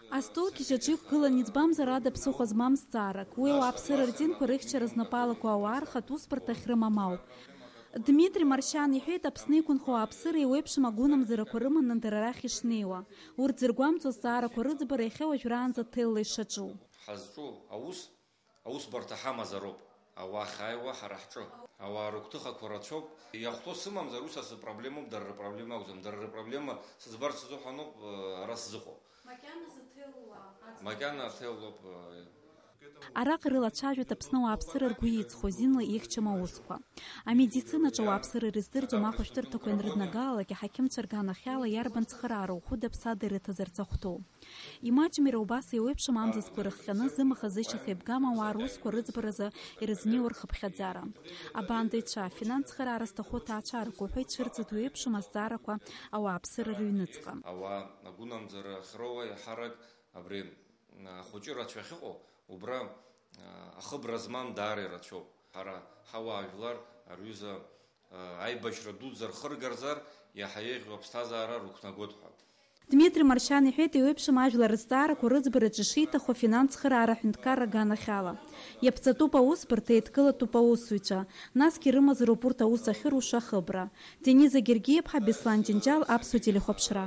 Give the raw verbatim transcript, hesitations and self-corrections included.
Астол қьыжьаҿ иқәгылан иӡбамзар ада ԥсыхәа змам зҵаарак. Уи ауааԥсыра рдинқәа рыхьчара знапы алаку ауаа рхатә усбарҭахь рымам ауп. Дмитри Маршьан иҳәеит, Аԥсны иқәынхо ауааԥсыра еиуеиԥшым агәынамӡарақәа рыманы дара рахь ишнеиуа. Урҭ зыргәамҵуа зҵаарақәа рыӡбара иахьа уажәраанӡа ҭелла ишаҿу. Ҳазҿу аус, аусбарҭа ҳамазароуп. Ауаа ахьааиуа ҳара ҳҿы. Ауаа рыгәҭыхақәа рацәоуп. Иахәҭоу сымамзар, ус асы проблемоуп, дара рыпроблема акәӡам. Дара рыпроблема сыӡбарц сзыҳәаноуп, э, ара сзыҟоу. Макьана аҭел лоуп, э, Араҟа ирылацәажәоит Аԥсны ауааԥсыра ргәы иҵхо, зинла ихьчам аусқәа. Амедицинаҿы ауааԥсыра ирыздырӡом ахәышәтәырҭақәа ианрыднагалалак, аҳақьымцәа рганахьала иарбан цхыраара ухәыда ԥсада ирыҭазарц ахәҭоу. Имаҷым иара убас еиуеиԥшым амзызқәа ирыхҟьаны, зымаха-зышьаха еибгам ауаа русқәа рыӡбаразы ирызнеиуа рхыԥхьаӡара. Абаандаҩцәа, афинанс цхыраара зҭаху аҭаацәара кәаҳәа ицәырҵит уи еиԥшым азҵаарақәа ауааԥсыра рыҩныҵҟа. Ауаа агәынамӡара ахьроуа иаҳарак абри ахәыҷы рацәа ахьыҟоу, убра, а, ахыбра змам даара ирацәоуп. Ҳара ҳауаажәлар рҩыза, а, аибашьра дуӡӡа рхыргарзар, иаҳа еиӷьу аԥсҭазаара рықәнагоит ҳәа. Дмитри Маршьан иҳәеит, еиуеиԥшым ажәлар рызҵаарақәа рыӡбараҿы ишиҭаху афинанс цхыраара аҳәынҭқарра аганахьала. Иаԥҵатәуп аусбарҭа, еидкылатәуп аусзуҩцәа, насгьы ирымазароуп урҭ аус ахьыруша ахыбра. Дениза Гергиеԥҳа, Беслан Џьынџьал, Аԥсуа телехәаԥшра.